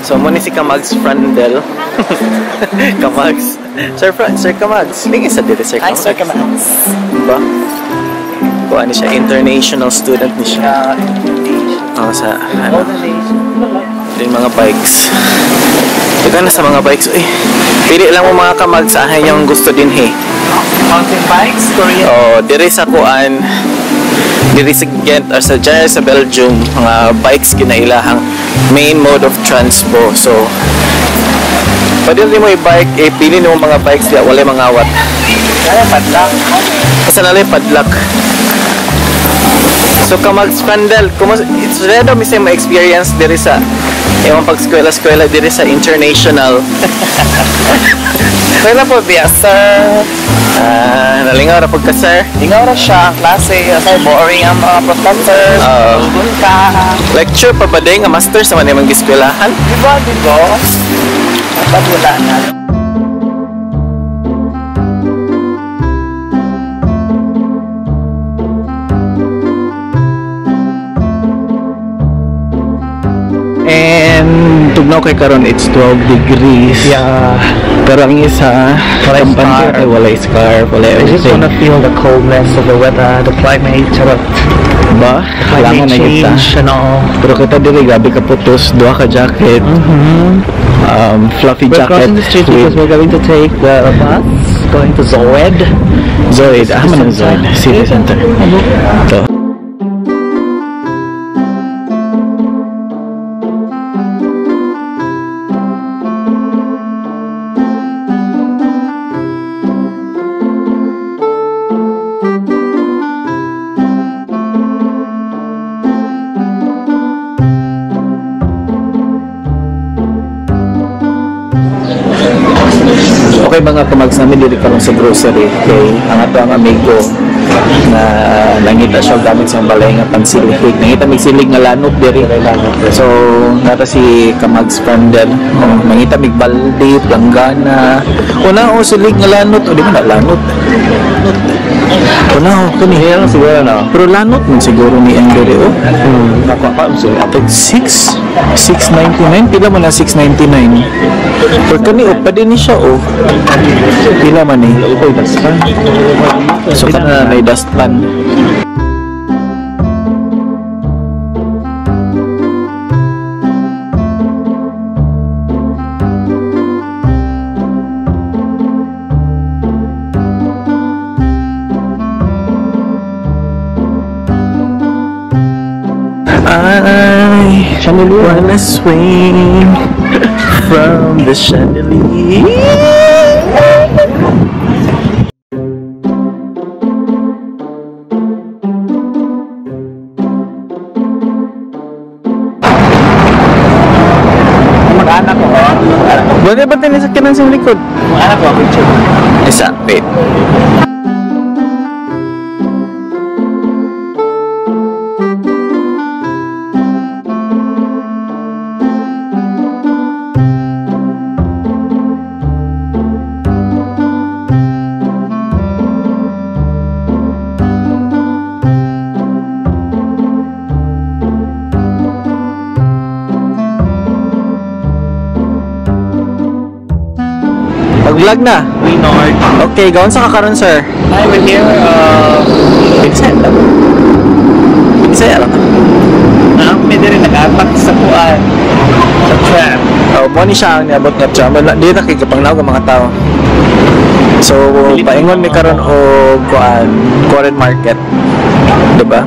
So mo ni si Kamags Frandel. Kamags. Sir Fran, Sir Kamags. Tingin sa diri Sir Hi, Kamags. Sir Kamags. Ba? Kuha ni siya, international student ni siya. Oh, sa ano, yung mga bikes. Teka na sa mga bikes. Uy, pili lang mo mga Kamags, ahan yung gusto din he. Mountain bikes, Korean. Oh, diri sa kuan, diri sa Ghent or sa dyan sa Belgium, mga bikes kinailahang main mode of transpo. So, pwede rin mo i-bike, eh, pili nimo mga bikes diya, walay mga awat. Kaya padlock. Basta nalay padlock. So, Kamags Frandel, it's rare daw mi sa ma-experience diri sa imong pag-eskwela-eskwela diri sa international. Kaya po biya, sir. Ah, nalingaw ra pud ka, sir. Ingaw ra siya ang klase. Kasi boring ang mga professors. Oo. Tulgon ka. Lecture pa ba day nga master sa man imong giskwelahan? Diba, diba? Dapat wala na. And tugnaw kay karon it's 12 degrees. Yeah. Pero ang isa, Walay kampante scarf. kay walay scarf, walay I just everything. wanna feel the coldness of the weather, the climate, charot. Ba? Climate Kailangan na kita. change and all. Pero kita diri grabe ka putos, duha ka jacket. Fluffy We're jacket. crossing the street because we're going to take the bus going to Zoed. Zoid, ah man ang Zoid, city center. Ito. Okay mga Kamags, namin diri karon sa grocery kay ang ato ang amigo na nangita siya og gamit sa balay nga pansilhig. Nangita mig silig nga lanot diri. So nara si Kamags Frandel. Oh, nangita mig balde, planggana. Una o silig nga lanot o di man na lanot. Una o kani siguro no. Pero lanot man siguro ni ang diri oh. Nakuha pa siguro. Tag 6 6.99 pila man na 6.99. Pero kani oh, pwede ni siya oh. Pila man eh. Uy, that's fine. So kana na may dustpan. I Chandelier. wanna swing from the chandelier. Mag-anak ko. Pwede ba tayo sa kinan sa likod? Mag-anak ko, picture. Isa, wait. Pag-vlog na. Leonard. Okay, gawin sa kakaroon, sir. Hi, we're here. Pinsaya lang. Pinsaya lang. May diri nag-atak sa kuan. Sa tram. Oh, mo ni siya ang niabot nga tram. Wala, di na kay kapangnaw ang mga tao. So, paingon mi karon og kuan, Korean market. Diba?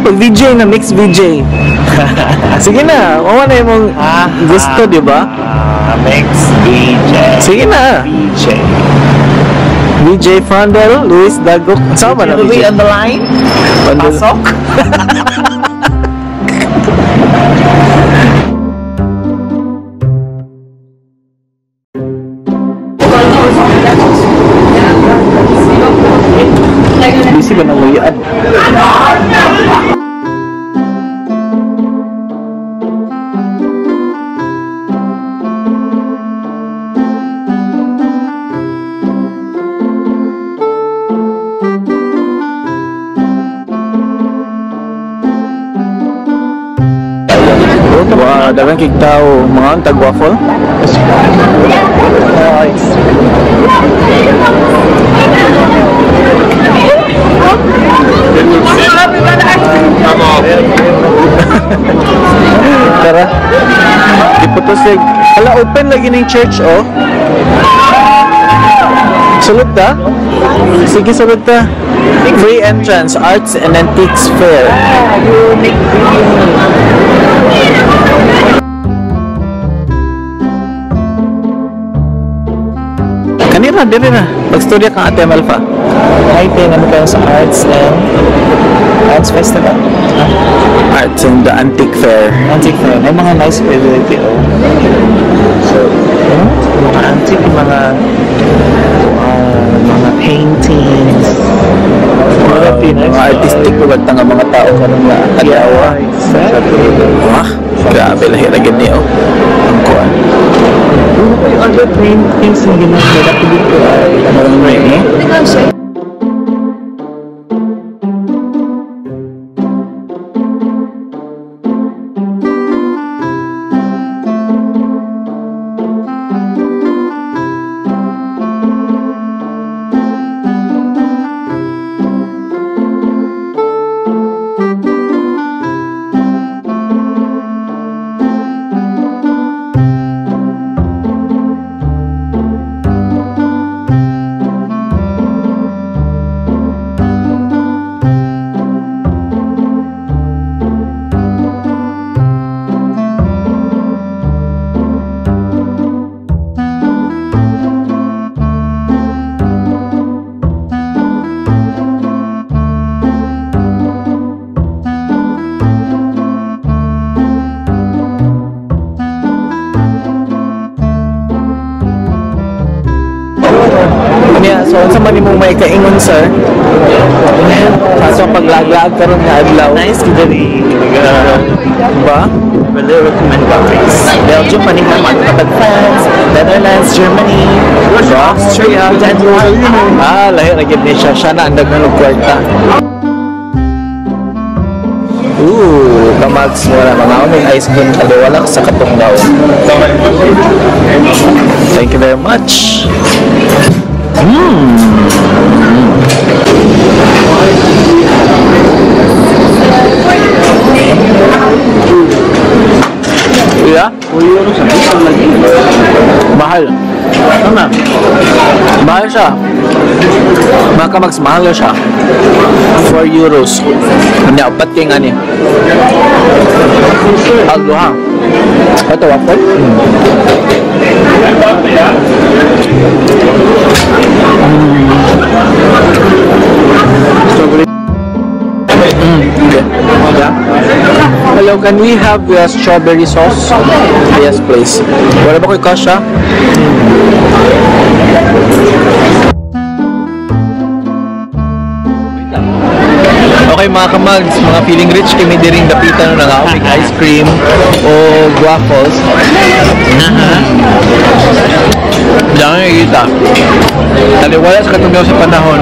Pag VJ na, mix VJ. Sige na, mawa na imong gusto, di ba? Mix VJ. Sige na. VJ. VJ Frandel, Luis Dagok. Sama na Louis VJ. on the line. Frandel. Pasok. Busy ba ng luyad? Wow, daghan kay tao. Mga tag waffle. Nice. Tara. Iputos like, ala, open lagi ning church oh. Sulod ta? Sige, sulod ta. Free entrance, Arts and Antiques Fair. Kanira, diri na. Pagstorya kang Ate Malfa. Hi, Tin. Ano kayo sa Arts Festival? Arts and the Antique Fair. Antique Fair. May mga nice facility, oh. So, mga antique, mga paintings. Wow, mga artistic lugar nga mga tao karon nga adlaw. Exactly. Wah, grabe lahi ra gid ni oh. Ang kuan. Yung other paintings na ginagawa ko dito ay Ano eh? Niya, so unsa man imong may kaingon, sir? Sa atong paglaglag karon nga adlaw. Nice to diri. Ba? Really recommend, guys. Belgium, maning mga kapag France, Netherlands, Germany, Austria, Denmark. Ah, lahi ra gid ni siya. Siya na ang daghan og kwarta. Ooh, kamags, wala mga may ice cream kaliwala sa katunggaw. Thank you very much. Yeah? Mahal. Tama. Mahal siya. Mga kamags, mahal siya. €4. Ano, upat kay nga ni. Aldo ha. Ito, waffle? Okay. Yeah. Hello, can we have the strawberry sauce? Yes, please. Wala ba ko'y cash, ha? Okay mga kamags, mga feeling rich kami diring dapitan no nangaon ice cream o waffles. Diyan kita. Taliwala sa katunggaw sa panahon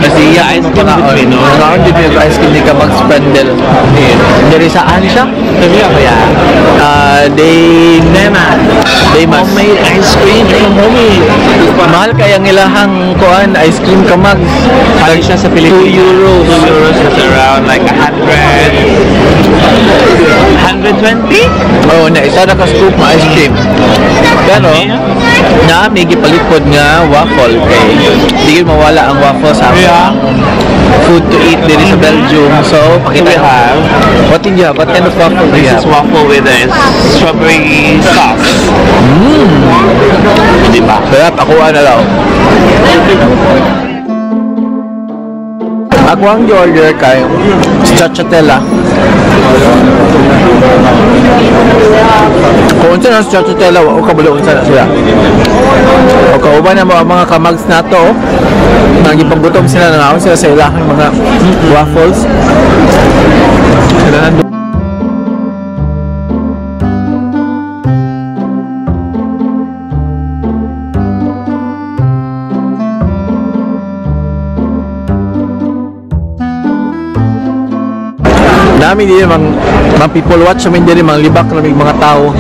kasi iya Ice cream pangaon. between, no? Nangaon din yung ice cream ni Kamags Brandel. Diri saan siya? Kaya, They Nema. Demas. Homemade ice cream from homemade. Mahal kaya ang ilahang kuan ice cream, kamags. Mahal siya sa Pilipinas. €2. €2 is around like 100, 120? Oo, na isa na ka scoop na ice cream. Pero, na may gipalit pod nga waffle kay di gyud mawala ang waffle sa among food to eat diri sa Belgium. So, pakita We have- What did you have? What kind of waffle do you This have? is waffle with a strawberry sauce. Diba? Sarap, ako na lang. Ako ang order kay stracciatella. Kung unsa na stracciatella, wa ko kabalo unsa na sila. O kauban na mo ang mga kamags nato, oh. Nagipanggutom sila, nangaon sila sa ilahang mga waffles. Sila nandun. Nami diri mang people watch amin diri, mang libak na mga tao.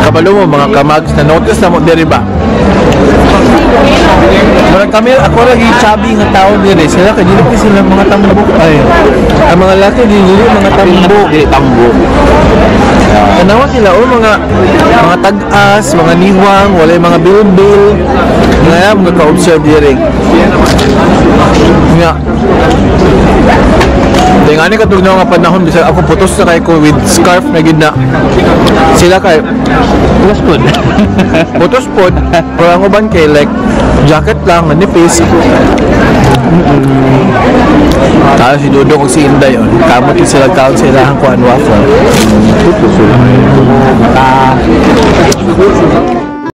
Kabalo mo, mga kamags, na notice na mo diri ba? Murag kami, ako lagi chubby nga tao diri. Sila kay dili pa sila mga tambok ay. Ang mga laki dili mga tambok. Dili tambok. Tanawa sila oh, mga tag-as, mga niwang, walay mga bilbil. Nga mga ka-observe diri. Nga. Kaya nga ni katugnaw nga panahon bisag ako putos na kay ko with scarf na gid na. Sila kay Putos pod. Putos pod, pero ang uban kay like jacket lang, manipis. Tayo si Dudong ug si Inday on. Kamot yun sila kaon sa ilahang kuan waffle. Maka.